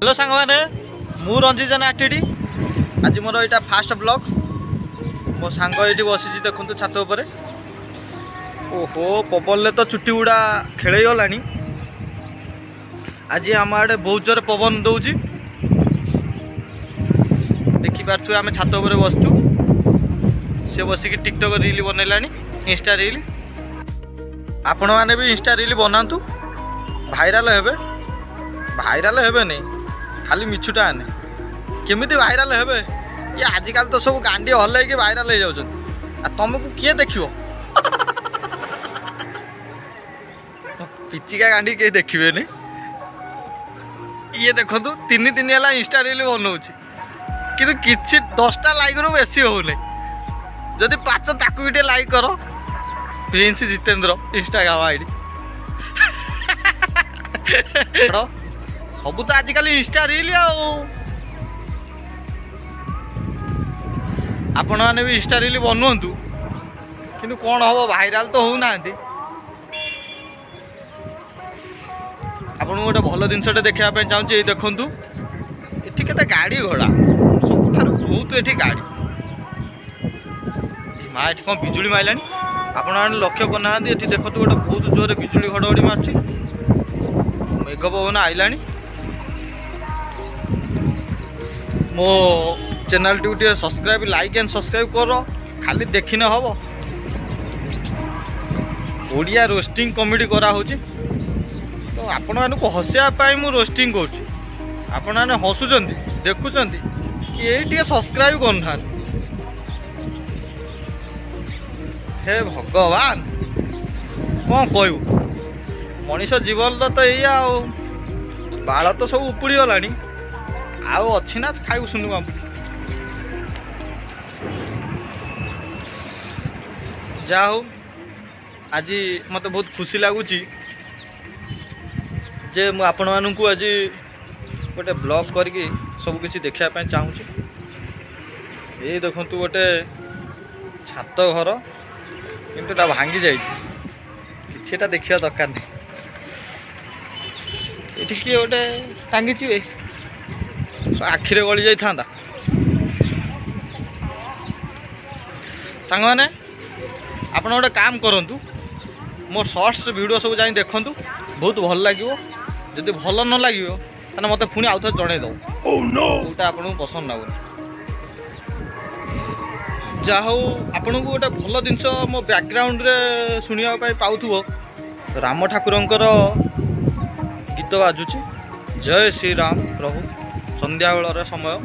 Hello ସାଙ୍ଗମାନେ, ମୁଁ ରଞ୍ଜିତ ଜେନା ଆଟିଡି। ଆଜି ମୋର ଏଇଟା ଫାଷ୍ଟ ବ୍ଲଗ୍। ମୋ ସାଙ୍ଗ ଏଇଠି ବସିଛି, ଦେଖନ୍ତୁ ଛାତ ଉପରେ। ଓହୋ, ପବନରେ ତ ଚୁଟି ଗୁଡ଼ା ଖେଳେଇ ଗଲାଣି। ଆଜି ଆମ ଆଡ଼େ ବହୁତ ଜୋରେ ପବନ ଦେଉଛି, ଦେଖିପାରୁଥିବେ। ଆମେ ଛାତ ଉପରେ ବସିଛୁ। ସେ ବସିକି ଟିକଟକ୍ ରିଲ୍ ବନେଇଲାଣି, ଇନଷ୍ଟା ରିଲ୍। ଆପଣମାନେ ବି ଇନଷ୍ଟା ରିଲ୍ ବନାନ୍ତୁ, ଭାଇରାଲ ହେବେ। ଭାଇରାଲ ହେବେନି, ଖାଲି ମିଛୁଟା ଆନେ କେମିତି ଭାଇରାଲ ହେବେ? ଇଏ ଆଜିକାଲି ତ ସବୁ ଗାଣ୍ଡି ହଲେଇକି ଭାଇରାଲ ହେଇଯାଉଛନ୍ତି, ଆଉ ତମକୁ କିଏ ଦେଖିବ? ପିଚିକା ଗାଣ୍ଡି କେହି ଦେଖିବେନି। ଇଏ ଦେଖନ୍ତୁ, 3 ଦିନ ହେଲା ଇନଷ୍ଟା ରିଲ୍ ବନଉଛି, କିନ୍ତୁ କିଛି 10ଟା ଲାଇକ୍ରୁ ବେଶୀ ହେଉନି। ଯଦି ପାରୁଛ, ତାକୁ ବି ଟିକେ ଲାଇକ୍ କର। Prince Jitendra Instagram ID. ସବୁ ତ ଆଜିକାଲି ଇନଷ୍ଟା ରିଲ୍। ଆଉ ଆପଣମାନେ ବି ଇନଷ୍ଟା ରିଲ୍ ବନୁଅନ୍ତୁ, କିନ୍ତୁ କ'ଣ ହେବ, ଭାଇରାଲ ତ ହେଉନାହାନ୍ତି। ଆପଣଙ୍କୁ ଗୋଟେ ଭଲ ଜିନିଷଟେ ଦେଖିବା ପାଇଁ ଚାହୁଁଛି। ଏଇ ଦେଖନ୍ତୁ, ଏଠି କେତେ ଗାଡ଼ି ଘୋଡ଼ା, ସବୁଠାରୁ ବହୁତ ଏଠି ଗାଡ଼ି। ମା, ଏଠି କ'ଣ ବିଜୁଳି ମାରିଲାଣି? ଆପଣମାନେ ଲକ୍ଷ୍ୟ କରିନାହାନ୍ତି, ଏଠି ଦେଖନ୍ତୁ, ଗୋଟେ ବହୁତ ଜୋରରେ ବିଜୁଳି ଘଡ଼ଘଡ଼ି ମାରୁଛି। ମେଘ ପବନ ଆଇଲାଣି। ମୋ ଚ୍ୟାନେଲଟିକୁ ଟିକେ ସବସ୍କ୍ରାଇବ୍, ଲାଇକ୍ ଆଣ୍ଡ ସବସ୍କ୍ରାଇବ୍ କର, ଖାଲି ଦେଖିନେ ହେବ? ଓଡ଼ିଆ ରୋଷ୍ଟିଂ କମେଡ଼ି କରାହେଉଛି ତ ଆପଣମାନଙ୍କୁ ହସିବା ପାଇଁ ମୁଁ ରୋଷ୍ଟିଂ କରୁଛି। ଆପଣମାନେ ହସୁଛନ୍ତି, ଦେଖୁଛନ୍ତି, କେହି ଟିକେ ସବସ୍କ୍ରାଇବ୍ କରୁନାହାନ୍ତି। ହେ ଭଗବାନ, କ'ଣ କହିବୁ? ମଣିଷ ଜୀବନର ତ ଏଇଆ। ଆଉ ବାଳ ତ ସବୁ ଉପୁଡ଼ିଗଲାଣି, ଆଉ ଅଛି ନା ଖାଇବୁ ସୁନୁ ପାମ୍ପୁଡ଼ି? ଯାହା ହଉ, ଆଜି ମୋତେ ବହୁତ ଖୁସି ଲାଗୁଛି ଯେ ମୁଁ ଆପଣମାନଙ୍କୁ ଆଜି ଗୋଟେ ବ୍ଲଗ୍ କରିକି ସବୁ କିଛି ଦେଖିବା ପାଇଁ ଚାହୁଁଛି। ଏଇ ଦେଖନ୍ତୁ, ଗୋଟେ ଛାତ ଘର, କିନ୍ତୁ ଏଟା ଭାଙ୍ଗି ଯାଇଛି। କିଛିଟା ଦେଖିବା ଦରକାର ନାହିଁ। ଏଠି କିଏ ଗୋଟେ ଟାଙ୍ଗିଛି, ଆଖିରେ ଗଳି ଯାଇଥାନ୍ତା। ସାଙ୍ଗମାନେ, ଆପଣ ଗୋଟେ କାମ କରନ୍ତୁ, ମୋ ସର୍ଟସ୍ ଭିଡ଼ିଓ ସବୁ ଯାଇ ଦେଖନ୍ତୁ, ବହୁତ ଭଲ ଲାଗିବ। ଯଦି ଭଲ ନ ଲାଗିବ, ତାହେଲେ ମୋତେ ପୁଣି ଆଉ ଥରେ ଜଣେଇଦେବ କେଉଁଟା ଆପଣଙ୍କୁ ପସନ୍ଦ ଲାଗୁନି। ଯାହା ହଉ, ଆପଣଙ୍କୁ ଗୋଟେ ଭଲ ଜିନିଷ ମୋ ବ୍ୟାକଗ୍ରାଉଣ୍ଡରେ ଶୁଣିବା ପାଇଁ ପାଉଥିବ। ରାମ ଠାକୁରଙ୍କର ଗୀତ ବାଜୁଛି, ଜୟ ଶ୍ରୀରାମ ପ୍ରଭୁ। ସନ୍ଧ୍ୟାବେଳର ସମୟ।